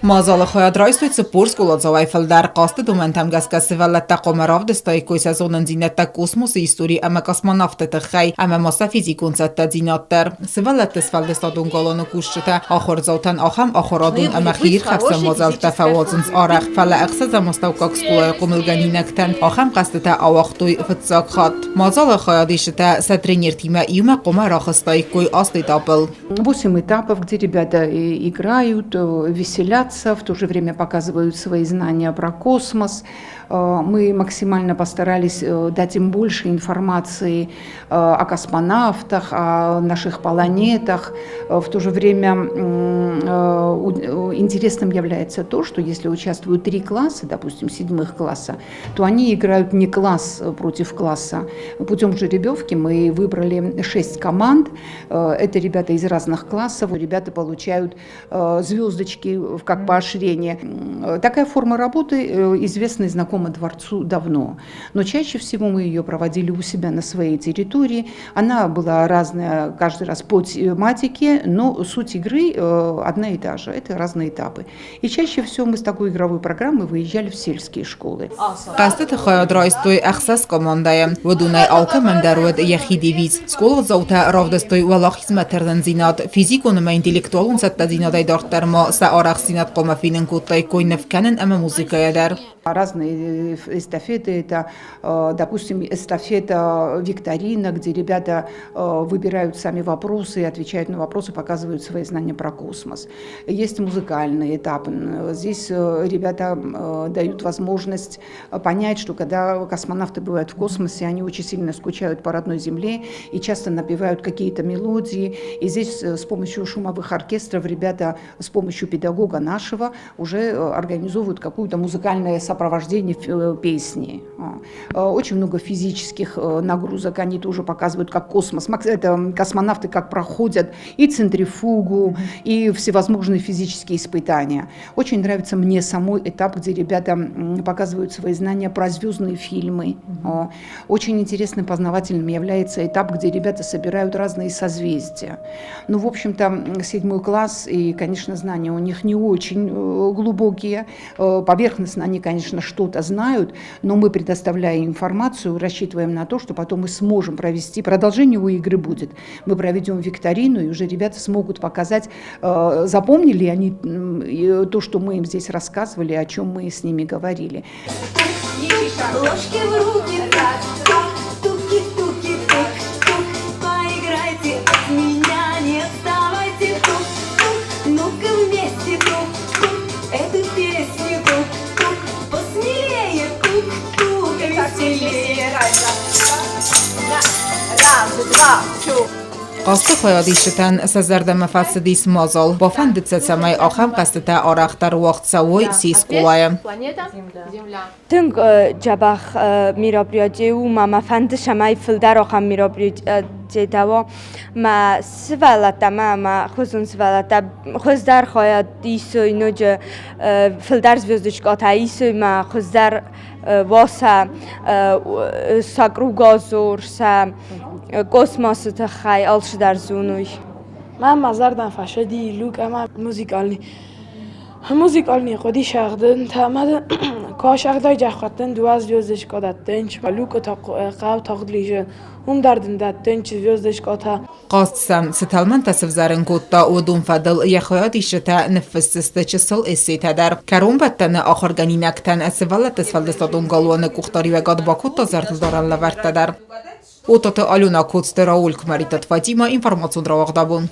Мадзалы хайад райстой 40 скъоладзауӕй фылдӕр. Хъазты домӕнтӕм гӕсгӕ сывӕллӕттӕ хъуамӕ равдыстаиккой сӕ зонындзинӕдтӕ космосы истори ӕмӕ космонавты тыххӕй ӕмӕ ма сӕ физикон цӕттӕдзинад дӕр. Сывӕллӕтты сфӕлдыстадон галуаны кусджытӕ ахуырдзаутӕн ахӕм ахуырадон ӕмӕ хиирхӕфсӕн мадзӕлттӕ фӕуадзынц арӕх, фӕлӕ ӕхсӕзӕм астӕуккаг скъолайы хъомылгӕнинӕгтӕн ахӕм хъӕзтытӕ ауагътой фыццаг хатт. Мадзалы хайадисджытӕ сӕ тренертимӕ иумӕ хъуамӕ рахызтаиккой ацы этапыл. Восемь этапов, где ребята играют, веселятся, в то же время показывают свои знания про космос. Мы максимально постарались дать им больше информации о космонавтах, о наших планетах. В то же время интересным является то, что если участвуют три класса, допустим, седьмых класса, то они играют не класс против класса. Путем жеребьевки мы выбрали шесть команд. Это ребята из разных классов. Ребята получают звездочки как поощрение. Такая форма работы известна и знакома дворцу давно. Но чаще всего мы ее проводили у себя на своей территории. Она была разная каждый раз по тематике, но суть игры одна и та же. Это разные этапы. И чаще всего мы с такой игровой программой выезжали в сельские школы. Хъӕзтыты хайад райстой ӕхсӕз командӕйы. Уыдонӕй алкӕмӕн дӕр уыд йӕхи девиз. Скъоладзаутӕ равдыстой уӕлахизмӕ тырнындзинад, физикон ӕмӕ интеллектуалон цӕттӕдзинадӕй дарддӕр ма сӕ арӕхстдзинад хъуамӕ фенын кодтаиккой ныв кӕнын ӕмӕ музыкӕйӕ дӕр. Разные эстафеты, это, допустим, эстафета викторина, где ребята выбирают сами вопросы, отвечают на вопросы, показывают свои знания про космос. Есть музыкальный этап. Здесь ребята дают возможность понять, что когда космонавты бывают в космосе, они очень сильно скучают по родной земле и часто напевают какие-то мелодии. И здесь с помощью шумовых оркестров ребята с помощью педагога нашего уже организовывают какое-то музыкальное сопровождение песни. Очень много физических нагрузок они тоже показывают, как космос, это космонавты как проходят и центрифугу, и всевозможные физические испытания. Очень нравится мне самой этап, где ребята показывают свои знания про звездные фильмы. Очень интересным, познавательным является этап, где ребята собирают разные созвездия. Ну, в общем-то, седьмой класс, и, конечно, знания у них не очень глубокие. Поверхностно они, конечно, что-то знают, но мы, предоставляя информацию, рассчитываем на то, что потом мы сможем провести, продолжение у игры будет. Мы проведем викторину, и уже ребята смогут показать, запомнили они то, что мы им здесь рассказывали, о чем мы с ними говорили. Ложки в руки, так, так, туки-туки, тук-тук. Поиграйте от меня, не отставайте, тук-тук. Ну-ка вместе, тук-тук, эту песню, тук-тук. Посмелее, тук-тук, веселее. Раз, два, two. Хъазты хайадисджытӕн сӕ зӕрдӕмӕ фӕцыдис мадзал. Бафӕндыд сӕ, цӕмӕй ахӕм хъӕзтытӕ арӕхдӕр уагъд цӕуой се скъолайы. Тынг дзӕбӕх мероприятие у, ма мӕ фӕнды, цӕмӕй фылдӕр ахӕм мероприятиетӕ уа. Мӕ сывӕллӕттӕ ма мӕ хуызон сывӕллӕттӕ хуыздӕр хайад исой ноджы фылдӕр звездочкӕтӕ исой мӕ хуыздӕр уа сӕ сӕ кругозор, сӕ космосы тыххӕй алцыдӕр зоной. Мӕ ма зӕрдӕм фӕсади Илюк ӕмӕ музыкальный музыкальный хъуыди сӕгъдынтӕ ӕмӕ куы джахуаттӕн дыууӕ звездочка дӕттынч, Люкы хъӕу тагъд лизы, уым дӕр дын дӕттынч звездочкӕтӕ. Хъазт сӕм цы тӕлмӕнтӕ сывзӕрын кодта, уыдон фӕдыл йӕ хайадисджытӕ ныффысдзысты чысыл эссетӕ дӕр. Кӕронбӕттӕны ахуыргӕнинӕгтӕн сывӕллӕтты сфӕлдыстадон галуаны къухдариуӕгад бакодта зӕрдылдарӕн лӕвӕрттӕ дӕр. Отаты Алена, Коцты Рауль, Кмаритат Фатима, информацион рауагъдабон.